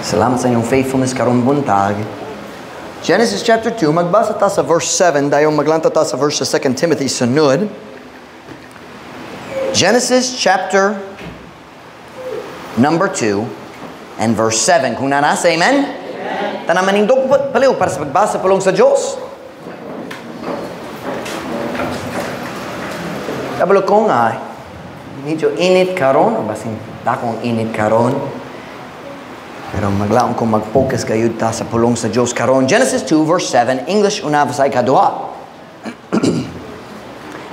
Salamat sa inyong faithfulness karong buntag. Genesis chapter 2, magbasa ta sa verse 7, dayon maglanta ta sa verse sa 2 Timothy sunod. Genesis chapter number 2 and verse 7. Kung nanasa, amen? Amen. Tanan manindog palihog para sa pagbasa pulong sa Diyos. Kabalo ko nga, medyo init karon, o basin dakong init karon. Pero maglaon kong mag-focus kayo ta sa pulong sa Diyos karon. Genesis 2 verse 7, English una sa ikaduha.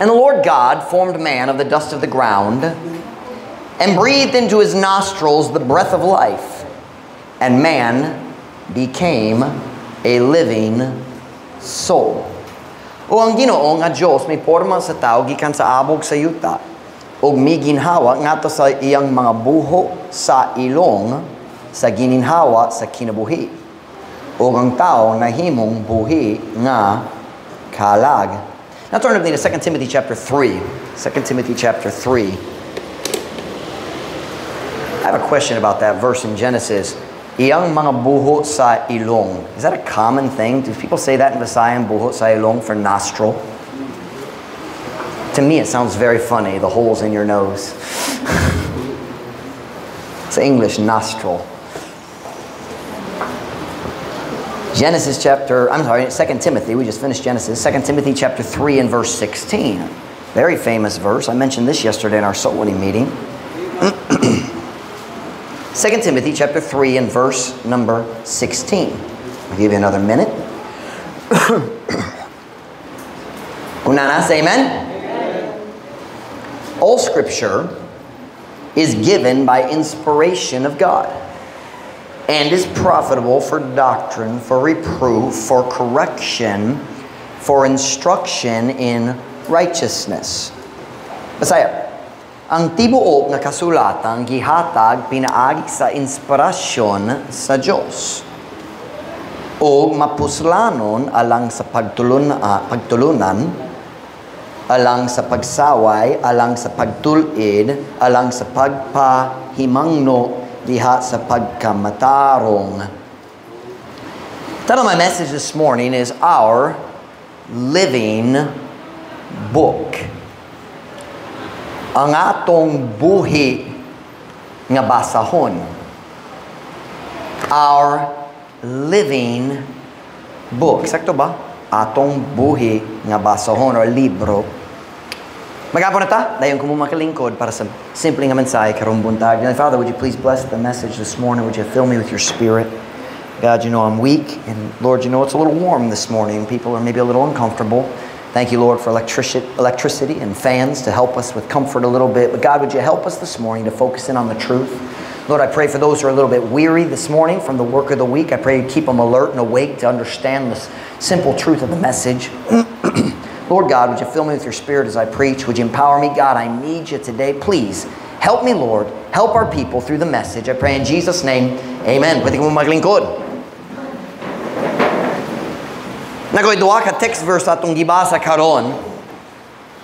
And the Lord God formed man of the dust of the ground and breathed into his nostrils the breath of life, and man became a living soul. O ang Ginoo nga Dios may porma sa tao gikan sa abog sa yuta ug miginhawa ngadto sa iyang mga buho sa ilong sa gininhawa sa kinabuhi. Ug ang tao nahimong buhi nga kalag. Now turn with me to 2 Timothy chapter 3. 2 Timothy chapter 3. I have a question about that verse in Genesis. Iyang mga buho sa ilong. Is that a common thing? Do people say that in Visayan, buho sa ilong, for nostril? To me, it sounds very funny, the holes in your nose. It's English, nostril. Genesis chapter, I'm sorry, 2 Timothy, we just finished Genesis. 2 Timothy chapter 3 and verse 16. Very famous verse. I mentioned this yesterday in our soul winning meeting. 2 Timothy chapter 3 and verse number 16. I'll give you another minute. Unana, say amen. Amen. All scripture is given by inspiration of God and is profitable for doctrine, for reproof, for correction, for instruction in righteousness. Bisaya. Ang tibuok nga kasulatan gihatag pinaagi sa inspirasyon sa Dios o mapuslanon alang sa pagtulunan, alang sa pagsaway, alang sa pagtul-id, alang sa pagpahimangno diha sa pagkamatarong. The title of my message this morning is Our Living Book. Ang atong buhi nga basahon. Our living book. Sakto ba? Atong buhi nga basahon or libro. Mag-apo na ta? Dayon ko mo makalingkod para sa simple nga mensahe karong buntag. Father, would you please bless the message this morning? Would you fill me with your spirit? God, you know I'm weak. And Lord, you know it's a little warm this morning. People are maybe a little uncomfortable. Thank you, Lord, for electricity and fans to help us with comfort a little bit. But God, would you help us this morning to focus in on the truth? Lord, I pray for those who are a little bit weary this morning from the work of the week. I pray you keep them alert and awake to understand this simple truth of the message. Lord God, would you fill me with your spirit as I preach? Would you empower me? God, I need you today. Please help me, Lord. Help our people through the message. I pray in Jesus' name, amen. Pwede ko maglingkod. Nagoy duha ka text verse atong gibasa karon.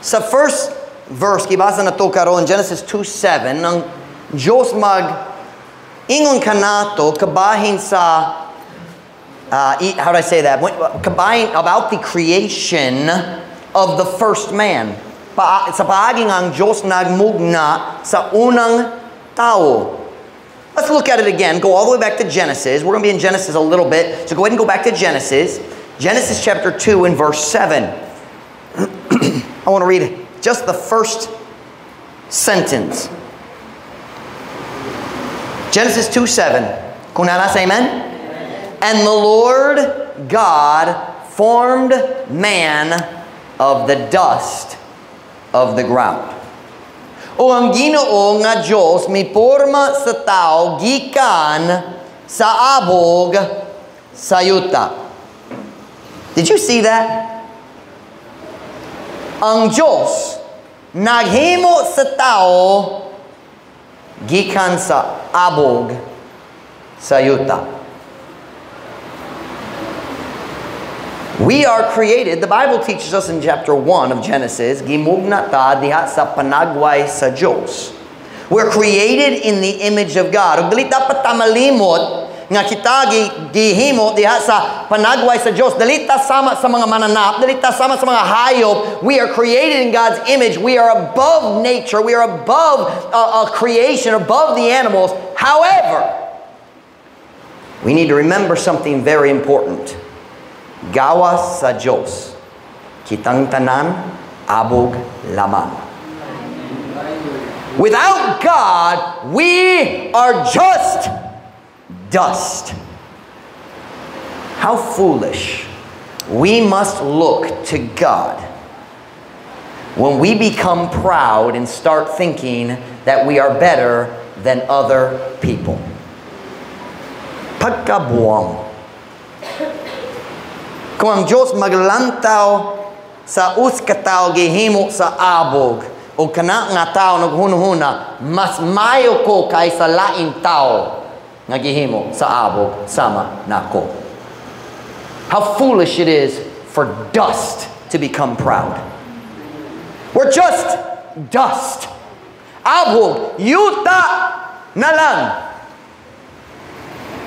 Sa first verse gibasa na to karon, Genesis 2:7, ang Diyos mag ingon kanato kabahin sa how do I say that? Kabahin about the creation of the first man. Sa paagi nga ang Diyos nagmugna sa unang tao. Let's look at it again. Go all the way back to Genesis. We're going to be in Genesis a little bit. So go ahead and go back to Genesis. Genesis chapter 2 and verse 7. I want to read just the first sentence. Genesis 2:7. Kung nanas, amen? And the Lord God formed man of the dust of the ground. O ang Ginoo nga Diyos miporma sa tao gikan sa abog sa yuta. Did you see that? Ang Diyos naghimo sa tao gikan sa abog sa yuta. We are created, the Bible teaches us in chapter 1 of Genesis, gimugna ta diha sa panagway sa Diyos. We're created in the image of God. Ug dili dapat ta malimot Nga kita gihimo diha sa panagway sa Dios. Dili ta sama sa mga mananap, dili ta sama sa mga hayop. We are created in God's image. We are above nature. We are above creation, above the animals. However, we need to remember something very important. Gawas sa Dios, kitang tanan abog lamang. Without God, we are just dust. How foolish we must look to God when we become proud and start thinking that we are better than other people. Pagkabuang. Kung ang Diyos maglantaw sa usa ka tawo gihimo sa abog o kana nga tao naghunahuna mas mayo ko kaysa laing tao nga gihimo sa abog sama nako. How foolish it is for dust to become proud. We're just dust. Abog, yuta na lang.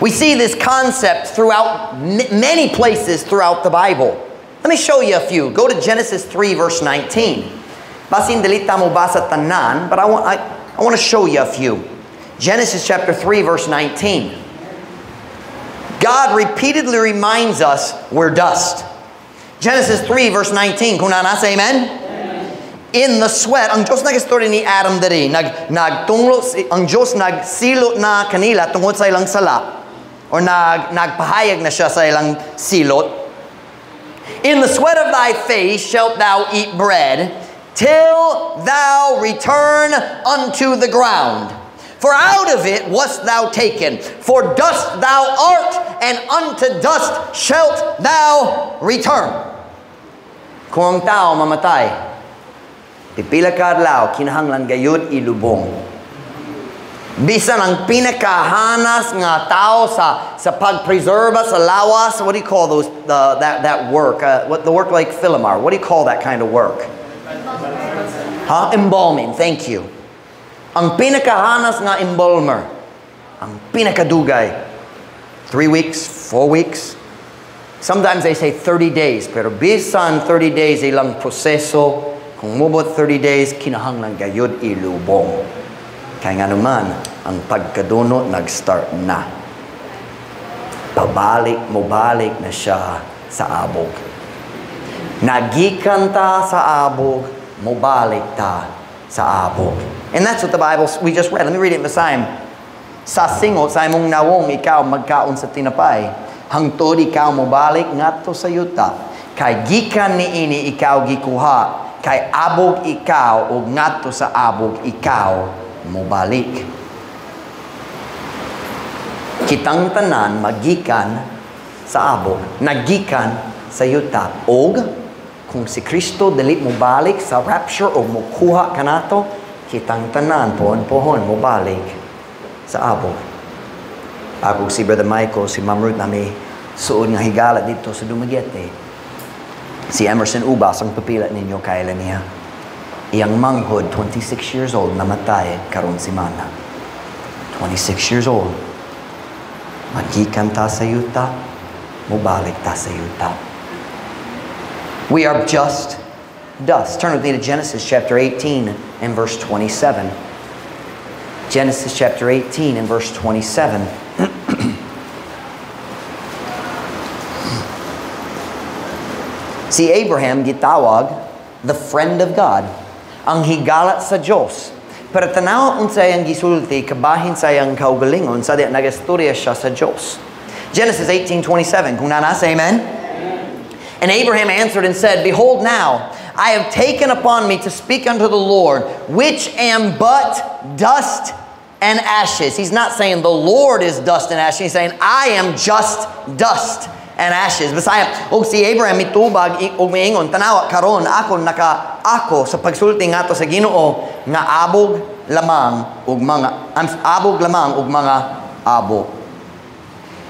We see this concept throughout many places throughout the Bible. Let me show you a few. Go to Genesis 3 verse 19. Basin dili ta mo basa tanan, but I want to show you a few. Genesis chapter 3 verse 19. God repeatedly reminds us we're dust. Genesis 3 verse 19. Kung naa na, say amen? In the sweat, ang Diyos nag-istorya ni Adam diri, nagtunglo, ang Diyos nagsilot na kanila tungod sa ilang sala, or nagpahayag na siya sa ilang silot. "In the sweat of thy face shalt thou eat bread, till thou return unto the ground. For out of it wast thou taken, for dust thou art, and unto dust shalt thou return." Kung ang tao mamatay, pipila ka adlaw, kinahanglan gayud ilubong. Bisan ang pinakahanas nga tao sa pag-preserve sa lawas, what do you call that work? What the work like Philomar? What do you call that kind of work? Huh? Embalming, thank you. Ang pinakahanas nga embalmer, ang pinakadugay, 3 weeks, 4 weeks. Sometimes they say 30 days, pero bisan 30 days ilang proseso, kung mubot 30 days, kinahanglan gayud ilubong. Kaya nga naman, ang pagkadunot nag-start na. Pabalik, mobalik na siya sa abog. Nagikan ta sa abog, mobalik ta sa abog. And that's what the Bible we just read. Let me read it in Visayan. "Sa singot sa imong nawong ikaw magkaon sa tinapay, hangtod ikaw mobalik ngadto sa yuta. Kay gikan niini ikaw gikuha, kay abog ikaw ug ngadto sa abog ikaw mobalik." Kitang tanan magikan sa abog, nagikan sa yuta. Og kung si Kristo dili mobalik sa rapture o mokuha kanato, kitang tanan pohon-pohon mobalik sa abog. Ako si Brother Michael, si Ma'am Ruth nami suod nga higala dito sa Dumaguete. Si Emerson Ubas ang papila ninyo kaila niya. Iyang manghod, 26 years old, namatay karon simana. 26 years old. Magikan ta sa yuta, mobalik ta sa yuta. We are just dust. Turn with me to Genesis chapter 18 and verse 27. Genesis chapter 18 and verse 27. Si Abraham gitawag the friend of God, ang higala sa Diyos. Pero tanaw unsay ang gisulti kabahin sa iyang kaugalingon sa diya nagastorya siya sa Diyos. Genesis 18:27. Kung naa na, say amen. "And Abraham answered and said, Behold now, I have taken upon me to speak unto the Lord, which am but dust and ashes." He's not saying the Lord is dust and ashes. He's saying, "I am just dust and ashes." Bisaya, og si Abraham mitubag og miingon, "Tanawa karon ako naka ako sa pagsulti ngadto sa Ginoo nga abog lamang ug mga abog lamang ug mga abo."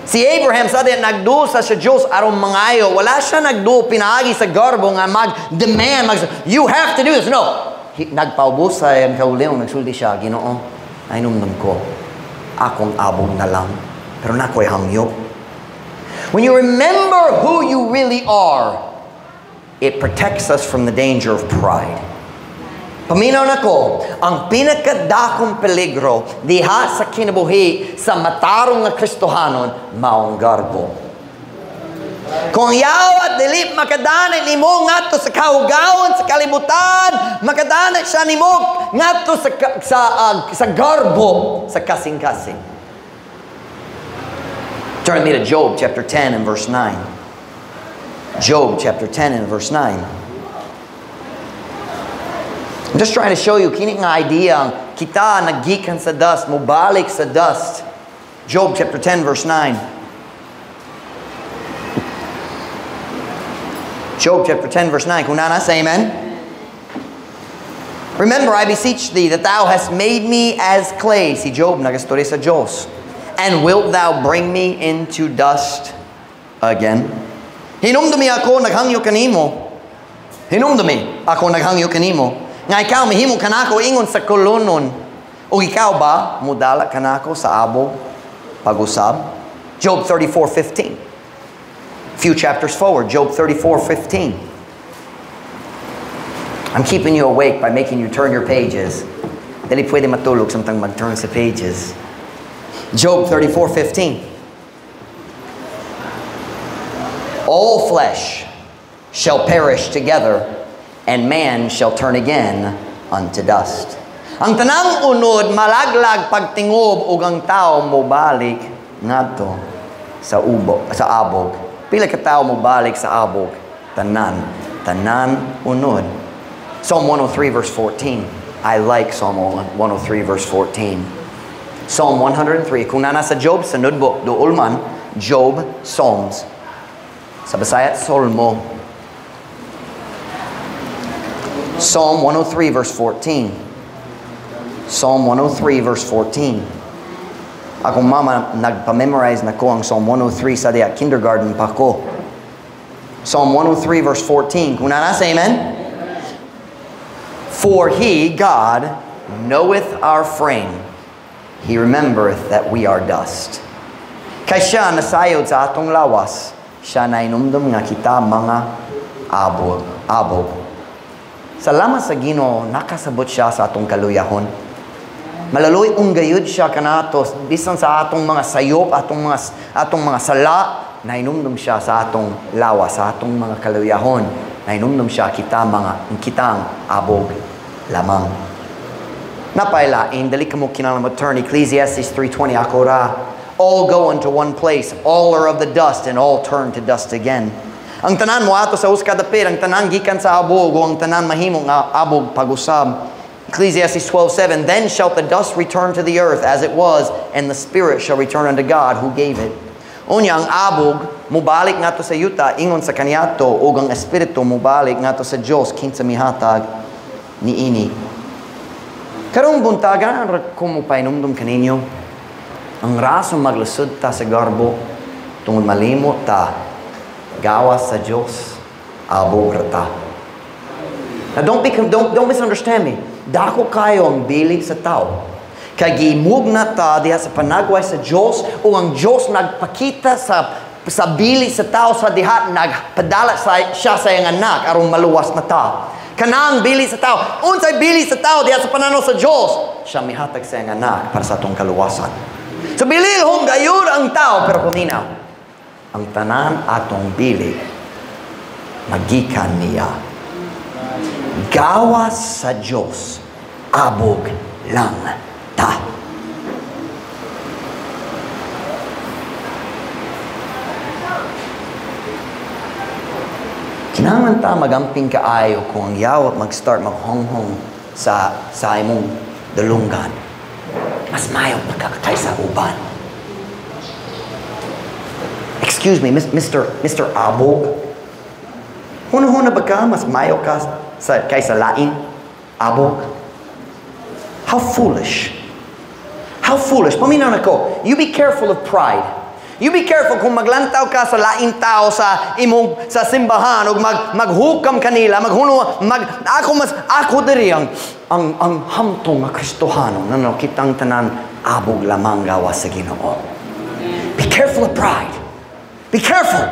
Si Abraham sa diyan nagdusa sa Diyos aron mangayo. Wala siya nagduo pinaagi sa garbo nga mag-demand, "You have to do this." No. Nagpaubos sa iyang kaugalingon, nagsulti siya, "Ginoo, ay numdum ko, akong abog na lang. Pero nako'y hangyo. When you remember who you really are, it protects us from the danger of pride. Paminaw nako, ang pinakadakong peligro diha sa kinabuhi sa matarong nga Kristohanon, maong garbo. Kung yaw at dili makadanit nimo ngadto sa kahugawan sa kalibutan, makadanit siya nimo ngadto sa garbo sa kasing-kasing. Turn me to Job chapter 10 and verse 9. Job chapter 10 and verse 9. I'm just trying to show you kini nga idea kita nagikan sa dust, mobalik sa dust. Job chapter 10 verse 9. Job chapter 10 verse 9. Kung nana, say amen. Remember, I beseech thee that thou hast made me as clay. Si Job nagastorya sa Diyos. And wilt thou bring me into dust again? Hinumdumi ako naghangyo kanimo. Hinumdumi ako naghangyo kanimo. Nga ikaw mahimo kanako ingon sa kolonon. O ikaw ba mudala kanako sa abog pag-usab? Job 34:15. Few chapters forward, Job 34:15. I'm keeping you awake by making you turn your pages. Dili pwede matulog samtang mag-turn sa pages. Job 34:15. All flesh shall perish together, and man shall turn again unto dust. Ang tanang unod malaglag pagtingob ug ang tao mobalik ngadto sa ubo, sa abog. Pila ka tao mobalik sa abog? Tanan, tanan unod. Psalm 103 verse 14. I like Psalm 103 verse 14. Psalm 103. Kung nana sa Job, sa nudbo, duol man, Job, Psalms. Sa Bisaya, Solmo. Psalm 103 verse 14. Psalm 103 verse 14. Akong mama nagpa-memorize na ko ang Psalm 103 sa diya kindergarten pa ko. Psalm 103 verse 14. Kung nana, say amen. For he, God, knoweth our frame. He remembereth that we are dust. Kay siya nasayod sa atong lawas, siya nainumdum nga kita mga abog. Abog. Salamat sa Ginoo, nakasabot siya sa atong kaluyahon. Malaluy ung gayud siya kanato bisan sa atong mga sayop, atong mga sala, nainumdum siya sa atong lawas, sa atong mga kaluyahon. Nainumdum siya kita mga kitang abog lamang. Napailain, dali ka mo kinahanglan mo turn Ecclesiastes 3:20 ako ra. All go unto one place, all are of the dust, and all turn to dust again. Ang tanan mo ato sa usa ka dapit, ang tanan gikan sa abog, o ang tanan mahimo nga abog pag-usab. Ecclesiastes 12:7, then shall the dust return to the earth as it was, and the spirit shall return unto God who gave it. Unya, ang abog mubalik ngadto sa yuta ingon sa kaniadto, ug ang espiritu mubalik ngadto sa Dios kinsa mihatag niini. Karong buntaga ko mo painumdum kaninyo, ang rason maglusod ta sa garbo tungod malimot ta gawas sa Dios abog ra ta. Now don't misunderstand me. Dako kayo ang bili sa tao. Kay gimugna ta diha sa panagway sa Dios, o ang Dios nagpakita sa bili sa tao sa diha nagpadala siya sa iyang anak aron maluwas na ta. Kanang bili sa tao, unsay bili sa tao diha sa pananaw sa Dios, siya mihatag sa iyang anak para sa atong kaluwasan. So bililhong gayud ang tao, pero paminaw, ang tanan atong bili magikan niya. Gawas sa Dios, abog lang ta. Kinahanglan ta magamping kaayo kung ang yawat mag-start maghonghong sa imong dalunggan. Mas mayo pa kaysa uban. Excuse me, Mr. Abog. Huna-huna ba ka? Mas mayo ka kaysa lain? Abog? How foolish. How foolish. Paminaw na ko, you be careful of pride. You be careful kung maglantaw ka sa laing tao sa imong sa simbahan ug maghukam kanila, maghuno mag ako mas ako diri ang hamtong nga Kristohano. No, kitang tanan abog lamang gawas sa Ginoo. Be Careful of pride. Be careful.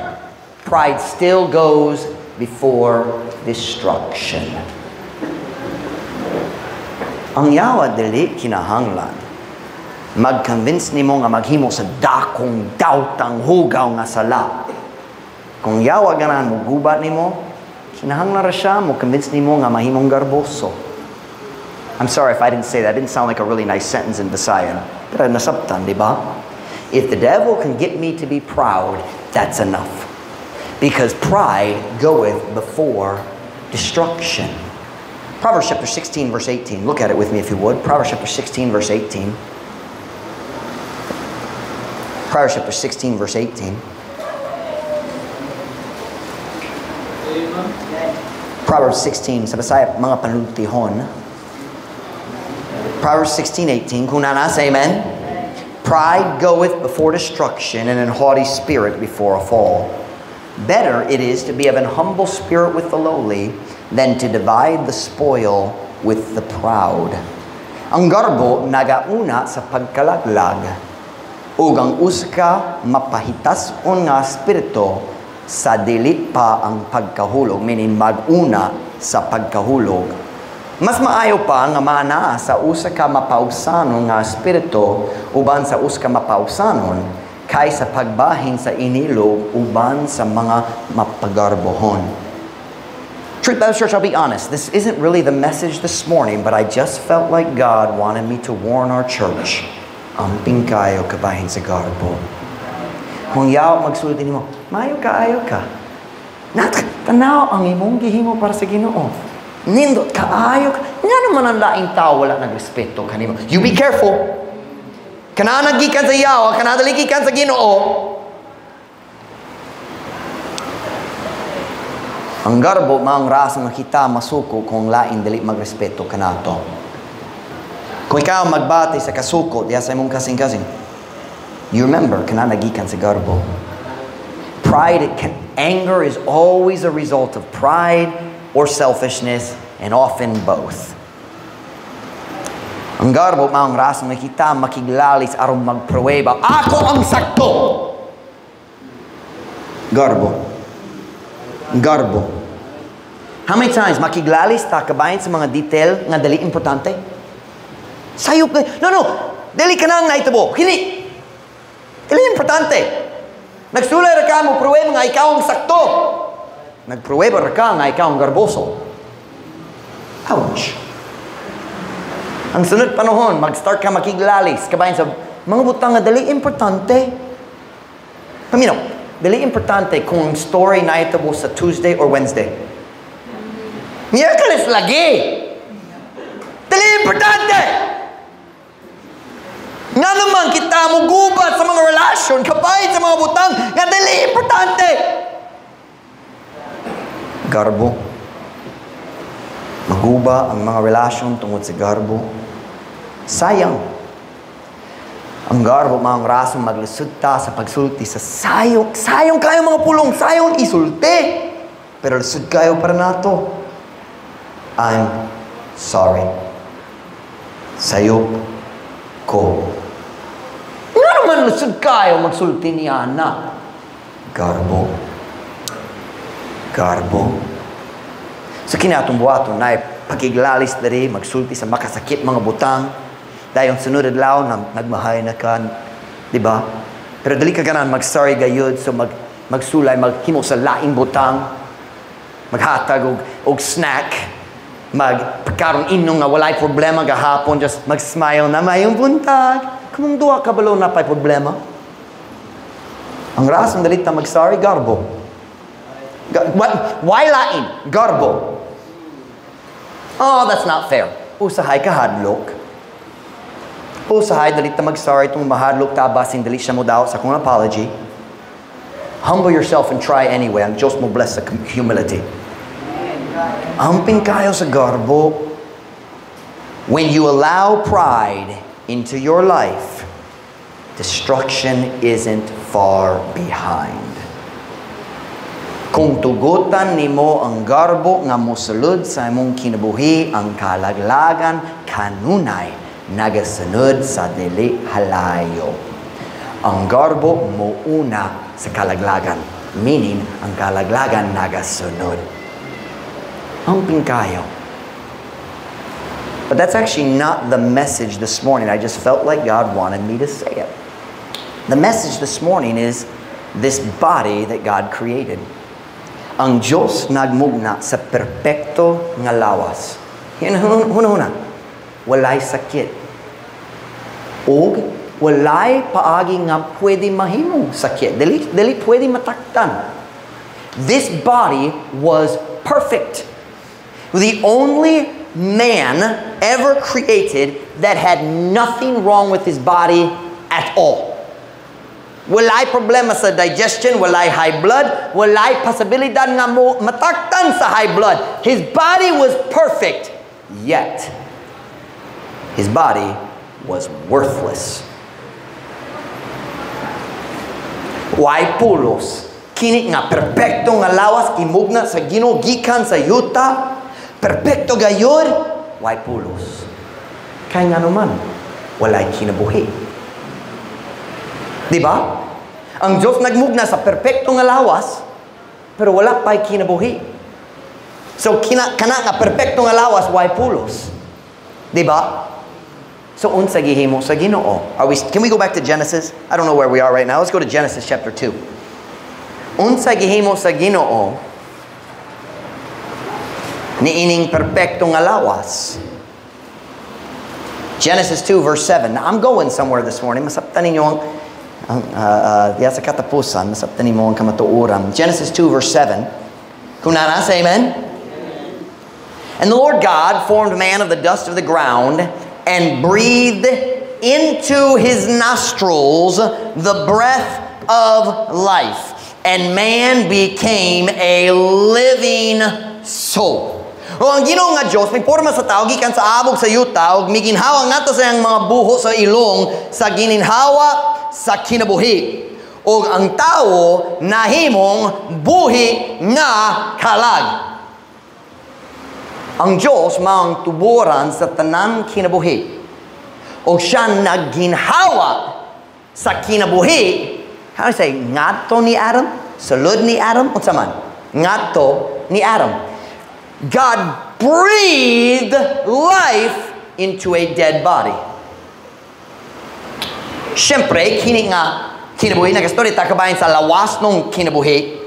Pride still goes before destruction. Ang yawa dili kinahanglan mag-convince nimo nga maghimo sa dakong dawtang hugaw nga sala. Kung yawa ganahan mo guba nimo, kinahanglan ra siya mo convince nimo nga mahimong garboso. I'm sorry if I didn't say that. It didn't sound like a really nice sentence in Visayan. Pero nasabtan, di ba? If the devil can get me to be proud, that's enough. Because pride goeth before destruction. Proverbs chapter 16, verse 18. Look at it with me if you would. Proverbs chapter 16, verse 18. Proverbs chapter 16, verse 18. Proverbs 16, sa Bisaya, mga panultihon. Proverbs 16, 18. Kung nanas, amen? Pride goeth before destruction, and an haughty spirit before a fall. Better it is to be of an humble spirit with the lowly than to divide the spoil with the proud. Ang garbo nagauna sa pagkalaglag, ug ang uska mapahitason nga espiritu sa dili pa ang pagkahulog, meaning maguna sa pagkahulog. Mas maayo pa nga maanaa sa usa ka mapaubsanon nga espiritu uban sa usa ka mapaubsanon kaysa pagbahin sa inilog uban sa mga mapagarbohon. Truth Baptist Church, I'll be honest, this isn't really the message this morning, but I just felt like God wanted me to warn our church. Amping kayo kabahin sa garbo. Kung yaw magsulti nimo, maayo ka, ayo ka. Nat, tanaw ang imong gihimo para sa Ginoo. Nindot kaayo ka. Nga naman ang laing tao wala nagrespeto kanimo. You be careful. Kana nagikan sa yawa, kana dali gikan sa Ginoo. Ang garbo maong rason nga kita masuko kung lain dili magrespeto kanato. Kung ikaw magbati sa kasuko diha sa imong kasing-kasing, you remember kana nagikan sa garbo. Pride, anger is always a result of pride or selfishness, and often both. Ang garbo maong rason nga kita makiglalis aron magpruweba. Ako ang sakto. Garbo. Garbo. How many times makiglalis ta kabahin sa mga detail nga dali importante? Sayop na. No, no. Dili ka nang naitabo. Hili. Dili importante. Nagsulay ra ka mo pruweba nga ikaw ang sakto. Nagpruweba ra ka nga ikaw ang garboso. Ouch. Ang sunod panahon, mag-start ka makiglalis kabahin sa mga butang nga dali importante. Paminaw, dali importante kung ang story naitabo sa Tuesday or Wednesday. Miyerkules lagi. Dali importante. Nga naman kita mugubat sa mga relasyon, kabahin sa mga butang nga dali importante. Garbo. Maguba ang mga relasyon tungod sa garbo. Sayang. Ang garbo maong rason maglusod ta sa pagsulti sa sayong. Sayong kayo mga pulong, sayong isulti. Pero lusod kayo para nato. I'm sorry. Sayop ko. Nga naman lusod kayo magsulti ni Ana. Garbo. Garbo. Sa kinatong buhaton na pagiglalis diri, magsulti sa makasakit mga butang. Dayon sunod adlaw nagmahay na ka, di ba? Pero dali ka ganan mag-sorry gayud, so magsulay, maghimo sa laing butang, maghatag og snack, magpagkaroon inom nga walay problema gahapon, just mag-smile na mayong buntag. Kumong duha ka balo na pa'y problema. Ang rason dali ta mag-sorry, garbo. Why lain? Garbo. Oh, that's not fair. Usahay ka hadlok. Usahay dali ta mag-sorry tung mahadlok ta basin dali siya mo daw sa akong apology. Humble yourself and try anyway. Ang Diyos mo bless sa humility. Amping kayo sa garbo. When you allow pride into your life, destruction isn't far behind. Kung tugutan nimo ang garbo nga mosulod sa imong kinabuhi, ang kalaglagan kanunay nagasunod sa dili halayo. Ang garbo mouna sa kalaglagan. Meaning, ang kalaglagan nagasunod. Ang pingkayo. But that's actually not the message this morning. I just felt like God wanted me to say it. The message this morning is this body that God created. Ang Diyos nagmugna sa perpekto nga lawas. Huna-huna, walay sakit. Og walay paagi nga pwede mahimong sakit. Dili, dili pwede mataktan. This body was perfect. The only man ever created that had nothing wrong with his body at all. Walay problema sa digestion, walay high blood, walay posibilidad nga mo mataktan sa high blood. His body was perfect, yet his body was worthless. Way pulos? Kini nga perpekto nga lawas gimugna sa Ginoo gikan sa yuta, perpekto gayud, way pulos? Kay ngano man, walay kinabuhi. Di ba? Ang Diyos nagmugna sa perpekto nga lawas, pero wala pa'y kinabuhi. So, kana nga perpekto nga lawas, way pulos? Di ba? So, unsa gihimo sa Ginoo? Can we go back to Genesis? I don't know where we are right now. Let's go to Genesis chapter 2. Unsa gihimo sa Ginoo niining perpekto nga lawas? Genesis 2 verse 7. Now, I'm going somewhere this morning. Masabtan ninyo ang diya sa katapusan, masabtan ninyo ang kamatuoran. Genesis 2 verse 7. Kung naa na, say amen. And the Lord God formed man of the dust of the ground and breathed into his nostrils the breath of life. And man became a living soul. O ang Ginoo nga Dios may porma sa tao gikan sa abog sa yuta ug miginhawa ngadto sa iyang mga buho sa ilong sa gininhawa sa kinabuhi. Og ang tawo nahimong buhi nga kalag. Ang Dios mao ang tuboran sa tanan kinabuhi. Og siya nagginhawa sa kinabuhi. How do you say, ngadto ni Adam? Sulod ni Adam? Unsa man? Ngadto ni Adam. God breathed life into a dead body. Siyempre, kini nga kinabuhi, nagastorya ta kabahin sa lawas ng kinabuhi.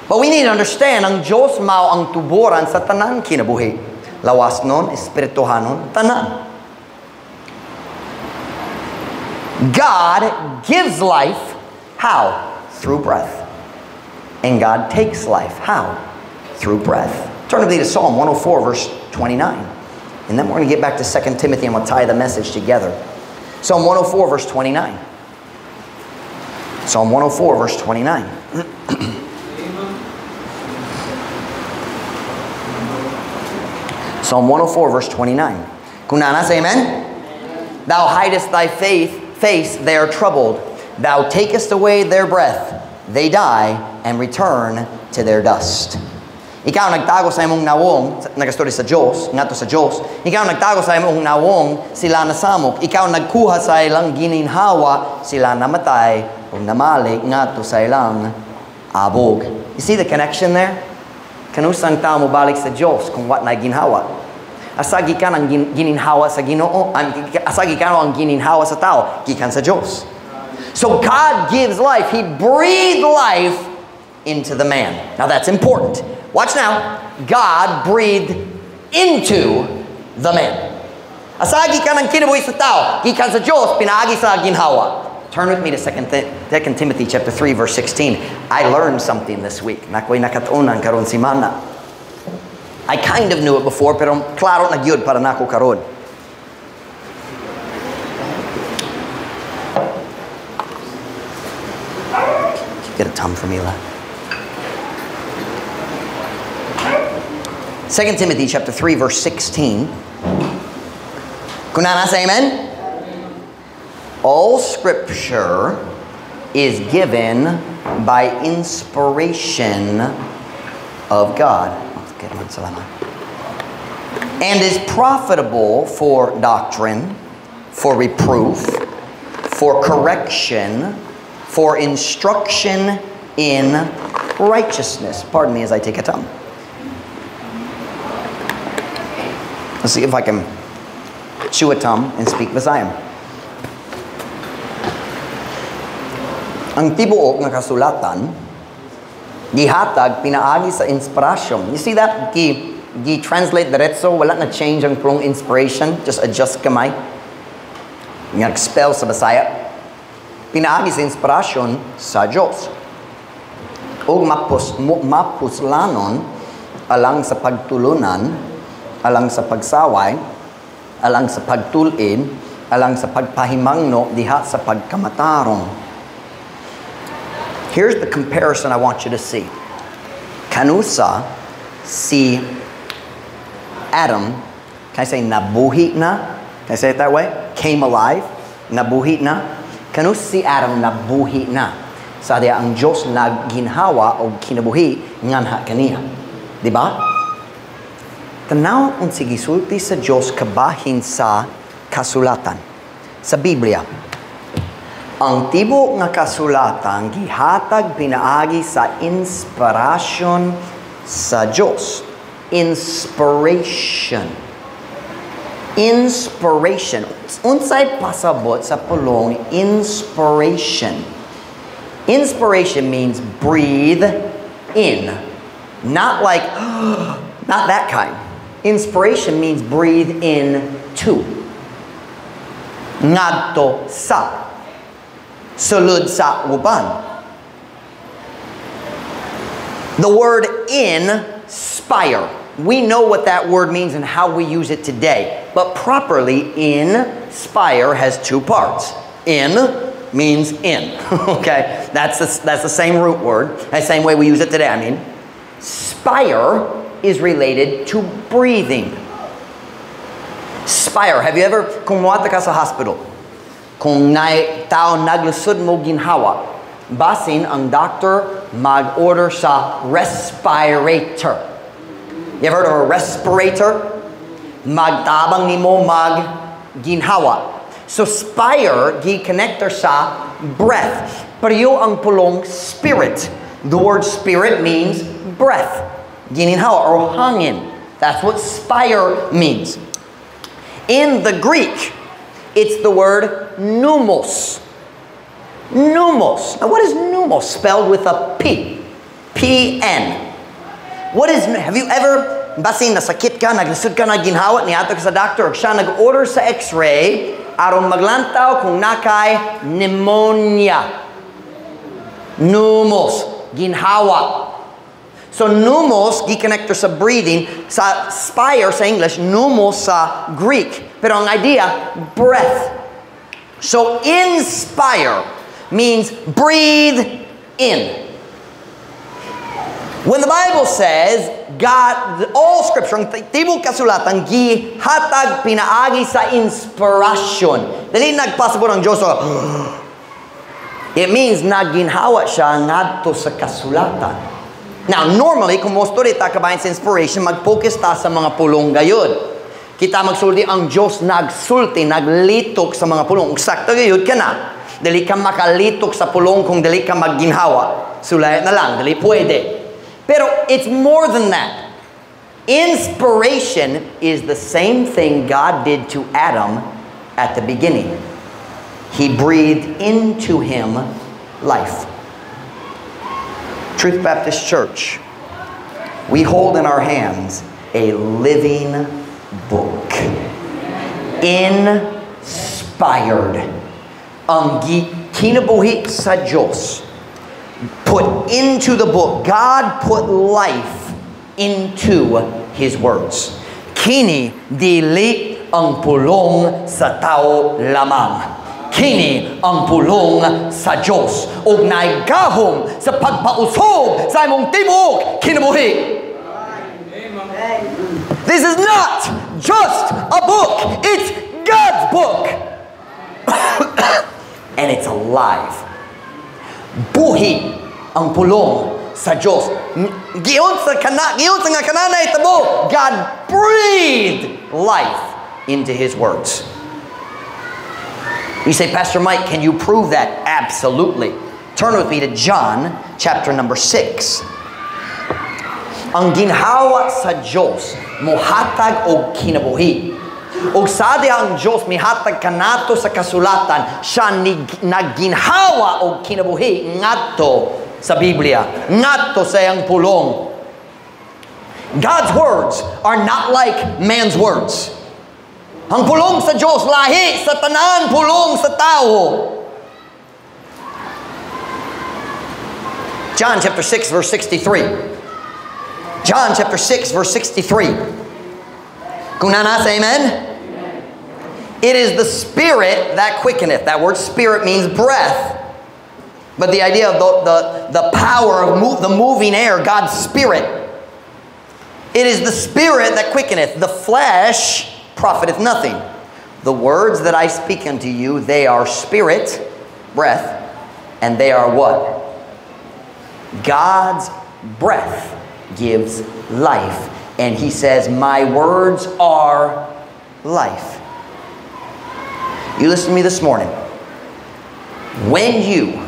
But we need to understand, ang Diyos mao ang tuboran sa tanan kinabuhi. Lawas nun, espirituhanon, tanan. God gives life, how? Through breath. And God takes life, how? Through breath. Turn with me to Psalm 104, verse 29. And then we're going to get back to 2 Timothy and we'll tie the message together. Psalm 104, verse 29. Psalm 104, verse 29. Psalm 104, verse 29. Kung naa na, say amen? Thou hidest thy face, they are troubled. Thou takest away their breath. They die and return to their dust. Ikaw nagtago sa imong nawong, nagastorya sa Diyos, ngadto sa Diyos. Ikaw nagtago sa imong nawong, sila nasamok. Ikaw nagkuha sa ilang gininhawa, sila namatay o namalik ngadto sa ilang abog. You see the connection there? Kanusang tao mo balik sa Diyos kung what na ginhawa. Asa gikan ang gininhawa sa Ginoo, asa gikan ang gininhawa sa tao, gikan sa Diyos. So God gives life. He breathed life into the man. Now that's important. Watch now. God breathed into the man. Asa gikan ang kinabuhi sa tao, gikan sa Diyos, pinaagi sa ginhawa. Turn with me to 2 Timothy chapter 3 verse 16. I learned something this week. Nakoy nakatunan karon simana. I kind of knew it before, pero klaro na gyud para nako karon. Can you get a tum for me, La? 2 Timothy chapter 3 verse 16. Kung naa na, say amen? All scripture is given by inspiration of God. And is profitable for doctrine, for reproof, For correction, for instruction in righteousness. Pardon me as I take a tum. Let's see if I can chew a tum and speak Visayan. Ang tibuok nga kasulatan gihatag pinaagi sa inspirasyon. You see that? Gi translate diretso, wala na change ang pulong inspiration, just adjust kamay. Nga spell sa Bisaya. Pinaagi sa inspirasyon sa Diyos. Ug mapuslanon alang sa pagtulunan, alang sa pagsaway, alang sa pagtulin, alang sa pagpahimangno diha sa pagkamatarong. Here's the comparison I want you to see. Kanusa si Adam, can I say nabuhi na? Can I say it that way? Came alive, nabuhi na. Kanusa si Adam nabuhi na. Sa diya ang Diyos nagginhawa o kinabuhi nganha kaniya. Di ba? Tanaw unsi gisulti sa Diyos kabahin sa kasulatan, sa Biblia. Ang tibuok nga kasulatan gihatag pinaagi sa inspirasyon sa Diyos. Inspiration. Inspiration. Unsay pasabot sa pulong inspiration? Inspiration means breathe in. Not like, not that kind. Inspiration means breathe in to. Ngadto sa. Sulod sa uban. The word inspire. We know what that word means and how we use it today. But properly, inspire has two parts. In means in. Okay? That's the same root word. The same way we use it today, I mean. Spire is related to breathing. Spire. Have you ever, kung muadto ka sa hospital, kung naay tao naglusod mo ginhawa, basin ang doctor mag-order sa respirator. You ever heard of a respirator? Magtabang nimo mag ginhawa. So spire gi-connector sa breath. Pero ang pulong spirit. The word spirit means breath. Gininhawa or hangin. That's what spire means. In the Greek, it's the word pneumos. Pneumos. Now what is pneumos? Spelled with a P. P-N. What is, have you ever, basin nasakit ka, naglisod ka, nagginhawa, niadto ka sa doctor, siya nag-order sa x-ray, aron maglantaw kung nakay pneumonia. Pneumos. Ginhawa. So pneumos, gi-connector sa breathing, sa spire sa English, pneumos sa Greek. Pero ang idea, breath. So inspire means breathe in. When the Bible says, God, all scripture, ang tibok kasulatan, gihatag pinaagi sa inspiration. Dili nagpasabot ang Diyos, it means nagginhawa siya ngadto sa kasulatan. Now, normally, kung mo story ta kabahin sa inspiration, mag-focus ta sa mga pulong gayud. Kita magsulti, ang Diyos nagsulti, naglitok sa mga pulong. Sakto gayud ka na. Dili ka makalitok sa pulong kung dili ka magginhawa. Sulayat na lang, dili pwede. Pero it's more than that. Inspiration is the same thing God did to Adam at the beginning. He breathed into him life. Truth Baptist Church, we hold in our hands a living book. Inspired. Ang kinabuhi sa Diyos. Put into the book. God put life into His words. Kini dili ang pulong sa tao lamang. Kini ang pulong sa Diyos. Og naigahom sa pagpausog sa imong tibuok kinabuhi. This is not just a book. It's God's book. And it's alive. Buhi ang pulong sa Diyos. Giyon sa kana, giyon sa nga kananay tabo. God breathed life into His words. You say, "Pastor Mike, can you prove that?" Absolutely. Turn with me to John chapter number 6. Ang ginhawa sa Diyos mohatag og kinabuhi. Og sa diha ang Diyos mihatag kanato sa kasulatan, siya nagginhawa og kinabuhi ngadto sa Biblia, ngadto sa iyang pulong. God's words are not like man's words. Ang pulong sa Diyos lahi sa tanan pulong sa tao. John chapter 6 verse 63. John chapter 6 verse 63. Kung nanas, amen? It is the Spirit that quickeneth. That word "spirit" means breath. But the idea of the power of the moving air, God's Spirit. It is the Spirit that quickeneth. The flesh profiteth nothing. The words that I speak unto you, they are spirit, breath, and they are what? God's breath gives life. And he says, "My words are life." You listen to me this morning. When you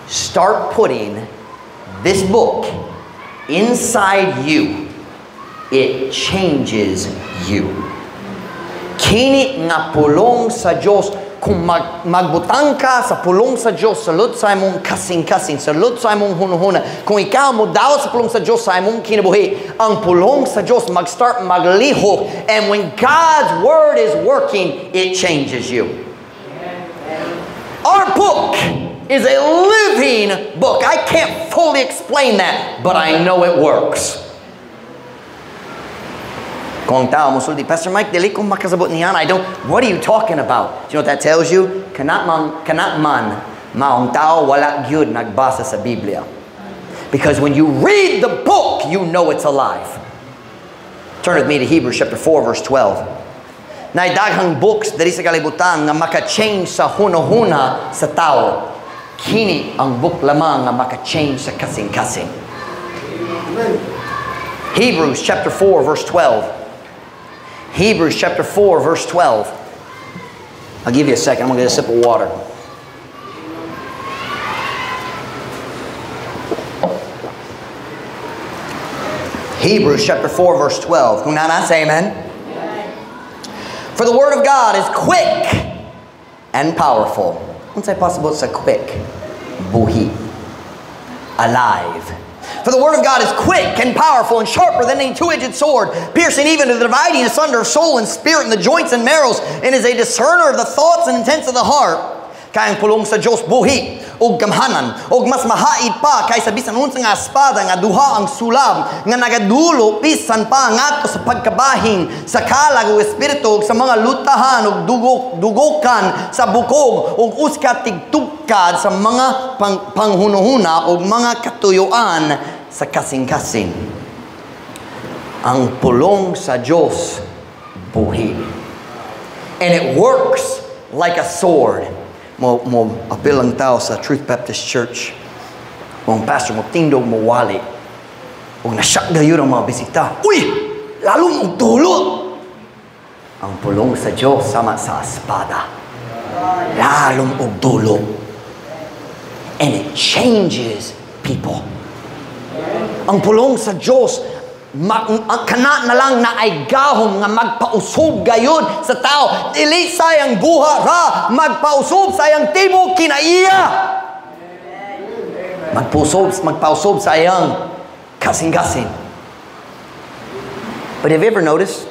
start putting this book inside you, it changes you. Kini nga pulong sa Diyos, kung magbutang ka sa pulong sa Diyos, salud sa imong kasing-kasing, salud sa imong hunuhuna, kung ikaw mo dawat sa pulong sa Diyos sa imong kinabuhi, ang pulong sa Diyos mag-start maglihok, and when God's word is working, it changes you. Our book is a living book. I can't fully explain that, but I know it works. Kung tao musulti, "Pastor Mike, dili ko makasabot niyan. I don't, what are you talking about?" Do you know what that tells you? Kanat man, maong tao wala gyud nagbasa sa Biblia. Because when you read the book, you know it's alive. Turn with me to Hebrews chapter 4, verse 12. Naay daghang books diri sa kalibutan nga maka-change sa hunahuna sa tao. Kini ang book lamang nga maka-change sa kasing-kasing. Hebrews chapter 4, verse 12. Hebrews chapter 4, verse 12. I'll give you a second. I'm going to get a sip of water. Hebrews chapter 4, verse 12. Kung nana, say amen. For the word of God is quick and powerful. Unsay possible sa quick? Buhi. Alive. For the word of God is quick and powerful and sharper than any two-edged sword, piercing even to the dividing asunder of soul and spirit and the joints and marrows, and is a discerner of the thoughts and intents of the heart. Kay ang pulong sa Diyos buhi ug gamhanan ug mas mahait pa kaysa bisan unsa nga espada nga duha ang sulab nga nagadulo bisan pa ngadto sa pagkabahin sa kalag ug espiritu ug sa mga lutahan ug dugokan sa bukog ug uska tigtugkad sa mga panghunuhuna ug mga katuyuan sa kasing-kasing. Ang pulong sa Diyos buhi. And it works like a sword. Mo apil ang tao sa Truth Baptist Church. Mong pastor mo tindog mo wali. Ug nasyak gayon ang mga bisita. Uy! Lalo mong tulo! Ang pulong sa Diyos sama sa espada. Lalong og dulo. And it changes people. Ang pulong sa Diyos kana na lang na ay gahom nga magpausog gayon sa tao. Dili sayang buha ra, magpausog sayang tibok kinaiya. Magpausog sa iyang kasing-kasing. But have you ever noticed?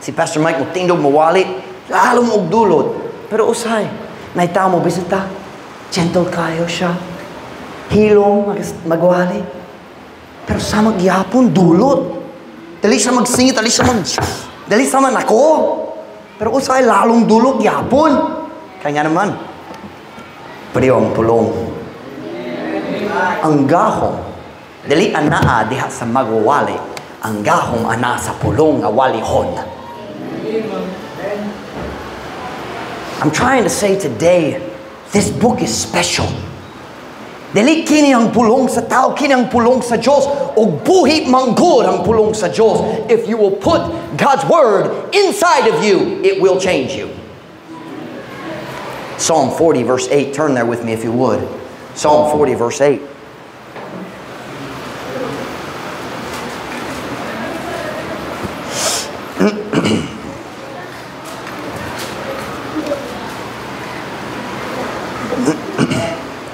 Si Pastor Mike mo tindog mawali, lalo mo og dulot. Pero usay, naitaw mo bisita, gentle kayo siya. Hilong magwali. Pero sa magyapon, dulot. Dali siya magsingit, dali sa man ako. Pero usay, lalong dulot, gyapon. Kaya nga naman, pareho ang pulong. Ang gahom, dali anaa diha sa magwawali. Ang gahom ana sa pulong nga walihon. I'm trying to say today, this book is special. Dili kini ang pulong sa tao, kini ang pulong sa Diyos. Og buhi manggod ang pulong sa Diyos. If you will put God's word inside of you, it will change you. Psalm 40 verse 8. Turn there with me if you would. Psalm 40 verse 8.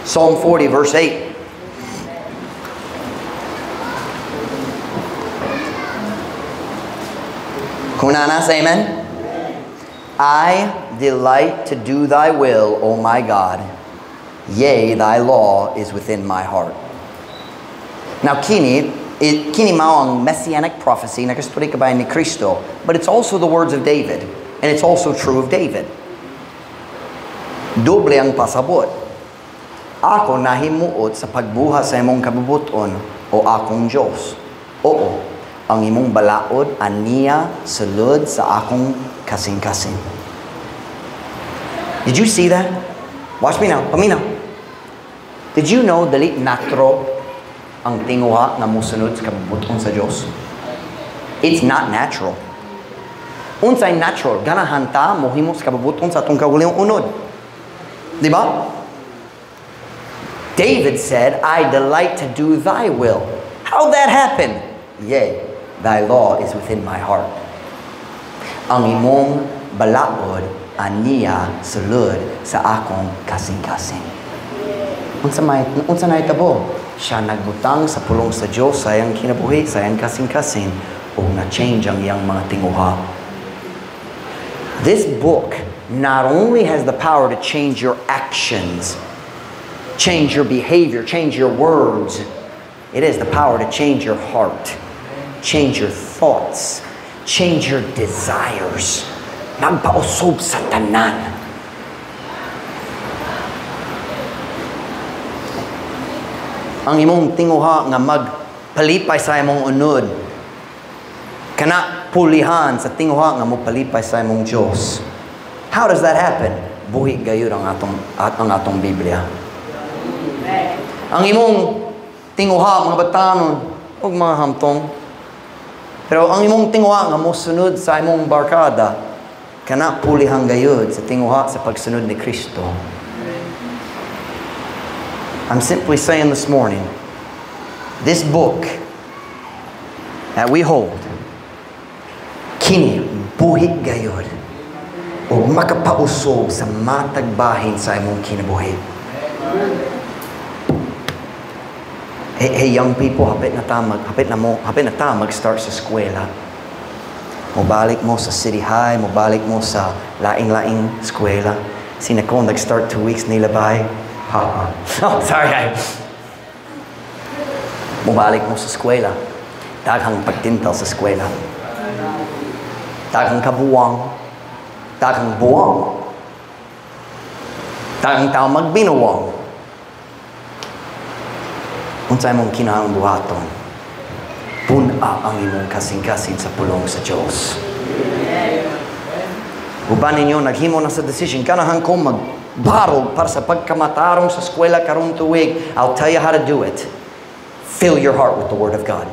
Psalm 40 verse 8. Kunanas, amen? I delight to do thy will, O my God. Yea, thy law is within my heart. Now, kini mao ang messianic prophecy na kastori kabayan ni Kristo, but it's also the words of David, and it's also true of David. Doble ang pasabot. Ako nahimuot sa pagbuhat sa imong kabubuton o akong Diyos. Oo, ang imong balaod aniya sulod sa akong kasing-kasing. Did you see that? Watch me now. Paminaw. Did you know dali natro ang tinguha nga mosunod sa kabubuton sa Diyos? It's not natural. Unsay natural? Ganahan ta mohimo sa kabubuton sa atong kaugalingong unod. Di ba? David said, I delight to do thy will. How'd that happen? Yea, thy law is within my heart. Ang imong balaod aniya sulod sa akong kasing-kasing. Unsa nahitabo? Siya nagbutang sa pulong sa Dios sa iyang kinabuhi, sa iyang kasing-kasing, ug na-change ang iyang mga tinguha. This book not only has the power to change your actions, change your behavior, change your words, it has the power to change your heart, change your thoughts, change your desires. Magpausog sa tanan. Ang imong tinguha nga magpalipay sa imong unod, kana pulihan sa tinguha nga mopalipay sa imong Dios. How does that happen? Buhi gayud ang atong Biblia. Ang imong tinguha mga batanon ug mga hamtong, pero ang imong tinguha nga mosunod sa imong barkada, kana pulihan gayud sa tinguha sa pagsunod ni Kristo. I'm simply saying this morning, this book that we hold, kini buhi gayud ug makapausog sa matag bahin sa imong kinabuhi. Hey, young people, hapit na ta mag-start sa eskwela. Mobalik mo sa City High, mobalik mo sa laing-laing eskwela. Si Nicole nag-start 2 weeks nila bay. Ha. Oh, sorry. Mobalik mo sa eskwela. Daghang pagtintal sa eskwela. Daghang kabuwang. Daghang buwang. Daghang tao magbinuwang. Unsay imong kinahanglan buhaton? Pun-a ang imong kasing-kasing sa pulong sa Dios. Uban ninyo naghimo na sa decision, ganahan ko magbarog para sa pagkamatarong sa eskwela karong tuig. I'll tell you how to do it. Fill your heart with the Word of God.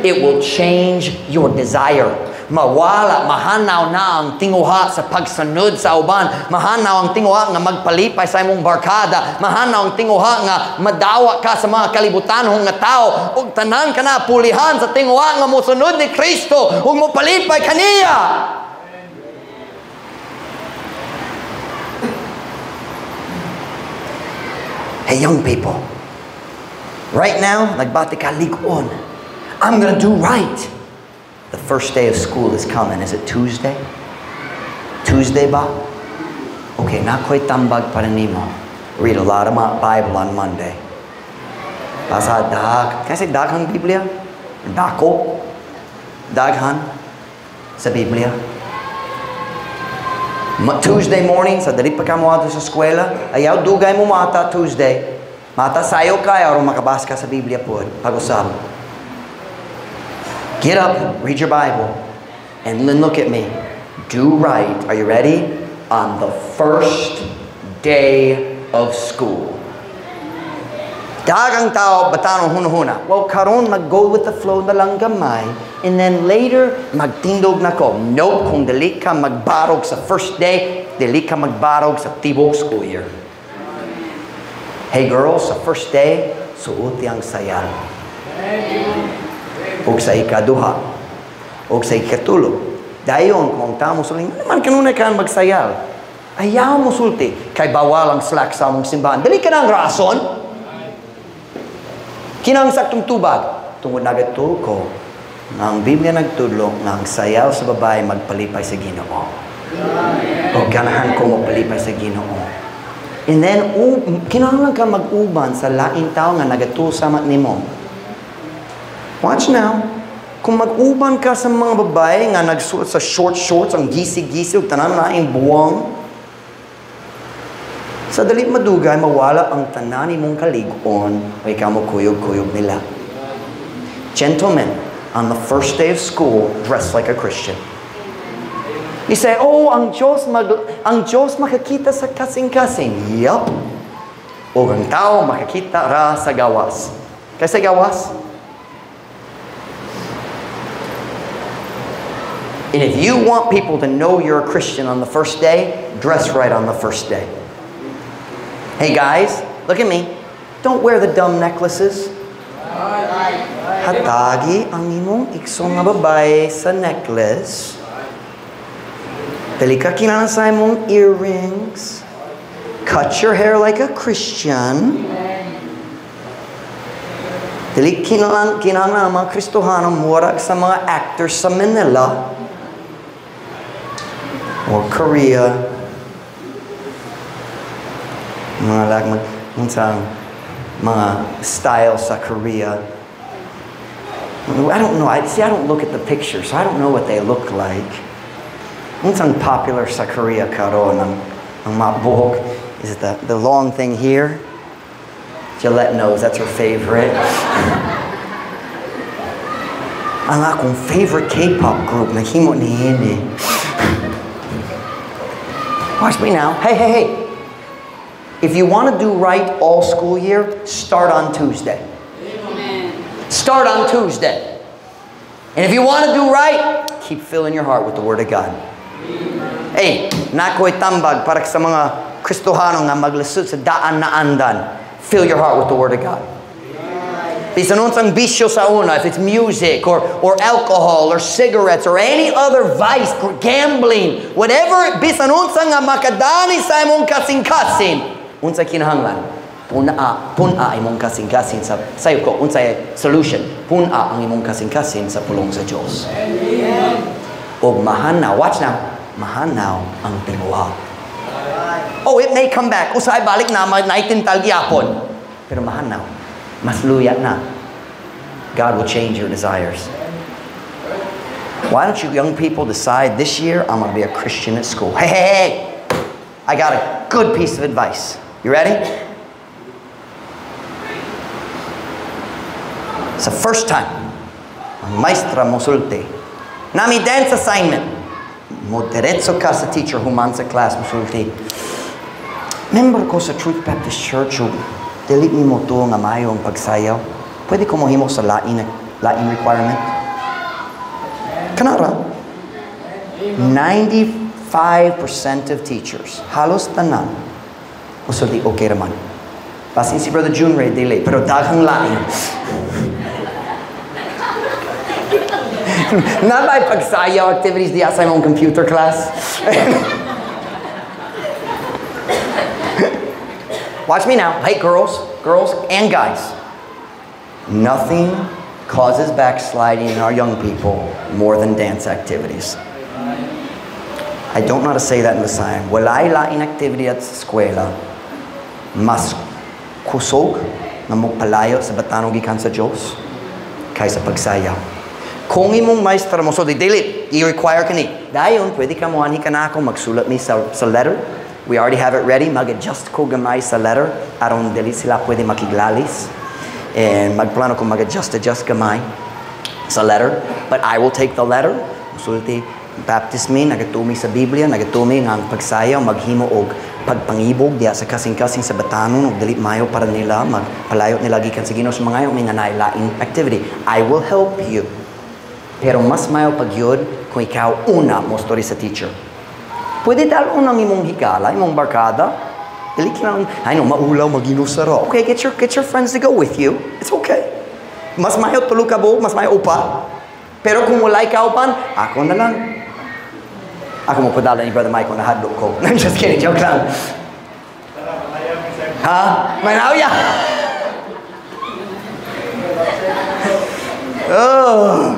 It will change your desire. Mawala, mahanaw na ang tinguha sa pagsunod sa uban. Mahanaw ang tinguha nga magpalipay sa imong barkada. Mahanaw ang tinguha nga madawa ka sa mga kalibutanhong nga tao. Ug tanan ka na pulihan sa tinguha nga mosunod ni Kristo ug mopalipay kaniya. Hey, young people, right now, nagbati ka lig-on. I'm gonna do right. The first day of school is coming. Is it Tuesday? Tuesday ba? Okay, na ko'y tambag para nimo. Read a lot of my Bible on Monday. Basa dag. Can I say daghang Biblia? Dako. Daghan sa Biblia. Tuesday morning, sa dali pa ka mo adto sa eskwela, ayaw dugay mo mata Tuesday. Mata sayo kay aron makabasa ka sa Biblia pod pag-usab. Get up, read your Bible, and then look at me. Do right. Are you ready? On the first day of school. Daghang tao batanon hunahuna. Well, karon mag-go with the flow na lang gamay and then later magtindog na ko. Nope, kung dili ka magbarog sa first day, dili ka magbarog sa tibok school year. Hey girls, sa first day, suoti ang sayal. Og sa ikaduha, og sa ikatulo. Dayon, kung tao mo suling, naman kanunay ka magsayal. Ayaw mo sulti, kay bawal ang slack sa among simbahan. Dili ka ng rason. Kinang saktong tubag, tungod nagatuo ko, nga ang Biblia nagtudlo nga ang sayaw sa babae magpalipay sa Ginoo. O ganahan ko magpalipay sa Ginoo. And then, kinahanglan ka mag-uban sa laing tao nga nagatuo sama nimo. Watch now. Kung mag-uban ka sa mga babae nga nagsuot sa short shorts, ang gisi-gisi, ug tanan laing buwang, sa dali madugay, mawala ang tanan nimong kalig-on o ikaw mo kuyog-kuyog nila. Gentlemen, on the first day of school, dress like a Christian. You say, "Oh, ang Diyos makakita sa kasing-kasing." Yup. O ang tao makakita ra sa gawas. Kaysa gawas. And if you want people to know you're a Christian on the first day, dress right on the first day. Hey guys, look at me. Don't wear the dumb necklaces. Hatagi ang imong igsoon nga babae sa necklace. Dili ka kinahanglan sa imong earrings. Cut your hair like a Christian. Dili kinahanglan ang mga Kristohano murag sa mga actors sa Manila or Korea. Mga like unsang mga style sa Korea. I don't know. I see. I don't look at the pictures, so I don't know what they look like. Unsang popular sa Korea karon ang mga buhok? Is it the long thing here? Gillette knows that's her favorite. Ang akong favorite K-pop group nahimo niini. Watch me now. Hey, hey, hey. If you want to do right all school year, start on Tuesday. Amen. Start on Tuesday. And if you want to do right, keep filling your heart with the Word of God. Amen. Hey, nakoy tambag para sa mga Kristohano nga maglisod sa daan na andan. Fill your heart with the Word of God. Bisan unsang bisyo sa una, if it's music or alcohol or cigarettes or any other vice, gambling, whatever, bisan unsa nga makadani sa imong kasing-kasing, unsa kinahanglan? Puna imong kasing-kasing sa sayo ko, unsay solution? Puna ang imong kasing-kasing sa pulong sa Dios. Og mahanaw, watch now, mahanaw ang tinguha. Oh, it may come back. Usahay balik na, naitintal gyapon. Pero mahanaw, mas luya na. God will change your desires. Why don't you young people decide this year, I'm going to be a Christian at school? Hey, hey, hey! I got a good piece of advice. You ready? It's the first time ang maestra mo sulti. Nami dance assignment. Mo diretso ka sa teacher human sa class mo sulti. Member ko sa Truth Baptist Church, ug dili mi mo tuo nga maayo ang pagsayaw. Pwede ko mohimo sa lain requirement? Kanara. 95% of teachers, halos tanan, musulti okay raman. Basin si Brother June Ray, dili, pero daghang lain. Not by pagsayaw activities diya sa imong computer class. Watch me now. Hey, girls and guys. Nothing causes backsliding in our young people more than dance activities. I don't know how to say that in Visayan. Walay lain activity at sa eskwela mas kusog nga mogpalayo sa batanong gikan sa Dios kaysa pagsayaw. Kung imong maestra mo, so di dili, i-require ka ni. Dayon, pwede ka mo ani ka na ako magsulat mi sa letter. We already have it ready. Mag-adjust ko gamay sa letter aron dili sila pwede makiglalis. And magplano ko mag-adjust gamay sa letter. But I will take the letter. Musulti, Baptist me, nagatumi sa Biblia, nagatumi nga ang pagsayaw, maghimo og Pagpangibog diya sa kasing-kasing sa batanon ug dili mayo para nila magpalayot nila gikan sa Ginoo sa mga may nga laing activity. I will help you. Pero mas mayo pagyud kung ikaw una mo story sa teacher. Pwede dalon ang imong higala, imong barkada. Dili kinahanglan, ay no, maulaw maginusara. Okay, get your friends to go with you. It's okay. Mas mayo tulo ka buok, mas mayo upat. Pero kung walay kauban, ako na lang. Ako mo padala ni Brother Michael na hadlok ko. I'm just kidding, joke lang. Ha? Manawya! Oh,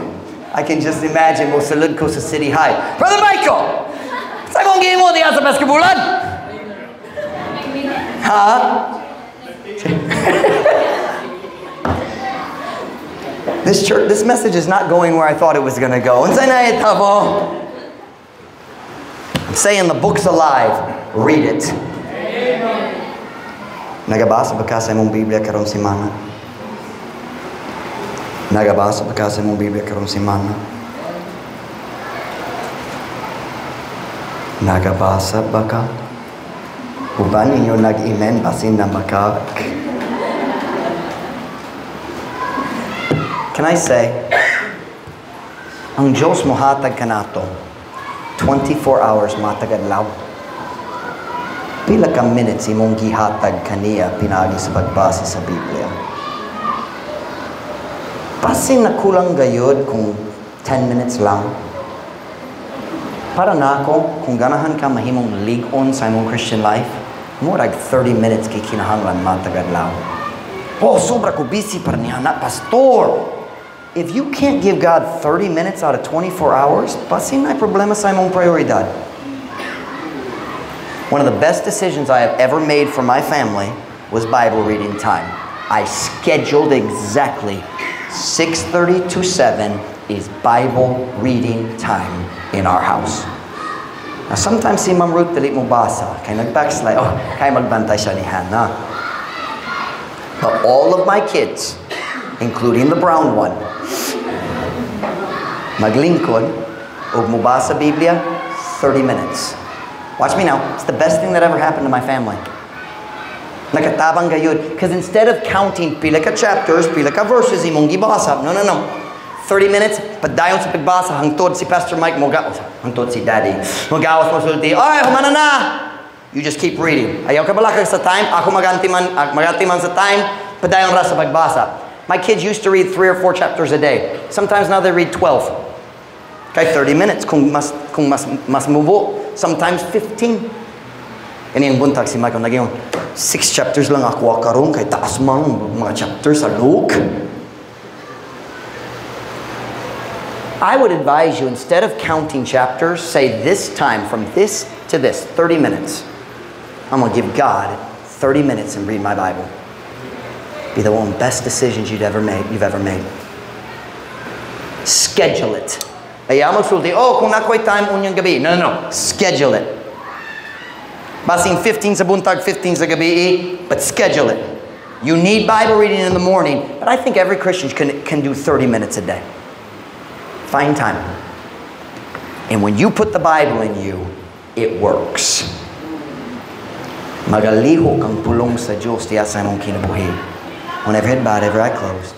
I can just imagine mo salud ko sa City High. Brother Michael! Sa akong gihimo diya sa basketballan? Ha? This church, this message is not going where I thought it was gonna go. Unsay nahitabo? I'm saying the book's alive. Read it. Amen. Nagabasa ba ka sa imong Biblia karong semana? Nagabasa ba ka sa imong Biblia karong semana? Nagabasa ba ka? Uban ninyo nag-amen basin na maka. Can I say, ang Diyos mohatag kanato 24 hours matag adlaw. Pila ka minutes imong gihatag kaniya pinaagi sa pagbasa sa Biblia. Basin na kulang gayud kung 10 minutes lang. Para nako, kung ganahan ka mahimong lig-on sa imong Christian life, murag 30 minutes kay kinahanglan matag adlaw. Oh, sobra ko busy para niya na, pastor. If you can't give God 30 minutes out of 24 hours, basin na problema sa imong prioridad. One of the best decisions I have ever made for my family was Bible reading time. I scheduled exactly 6:30 to 7 is Bible reading time in our house. Now sometimes si Ma'am Ruth dili mo basa, kay nag-backslide, oh, kay magbantay siya ni Hannah. But all of my kids, including the brown one, maglingkod og mobasa Biblia 30 minutes. Watch me now. It's the best thing that ever happened to my family. Nakatabang gayud. Because instead of counting pila ka chapters, pila ka verses imong gibasa, no, no, no. 30 minutes, padayon sa pagbasa, hangtod si Pastor Mike, mogawas, hangtod si Daddy, mogawas mo sulti, ay, humana na! You just keep reading. Ayaw ka balakag sa time, ako magantiman sa time, padayon ra sa pagbasa. My kids used to read 3 or 4 chapters a day. Sometimes now they read 12. Okay, 30 minutes, kung mas mubo. Sometimes 15. Kani ang buntag si Michael, naging 6 chapters lang ako karon kay taas man mga chapters sa Luke. I would advise you, instead of counting chapters, say this time, from this to this, 30 minutes. I'm going to give God 30 minutes and read my Bible. Be the one of the best decisions you've ever made. Schedule it. Ayaw magsulti, oh, kung nakoy time unyang gabi. No, no, no. Schedule it. Basing 15 sa buntag, 15 sa gabi, but schedule it. You need Bible reading in the morning, but I think every Christian can do 30 minutes a day. Find time. And when you put the Bible in you, it works. Magaliho kang pulong sa Diyos diya sa imong kinabuhi. When every head bowed, every eye closed.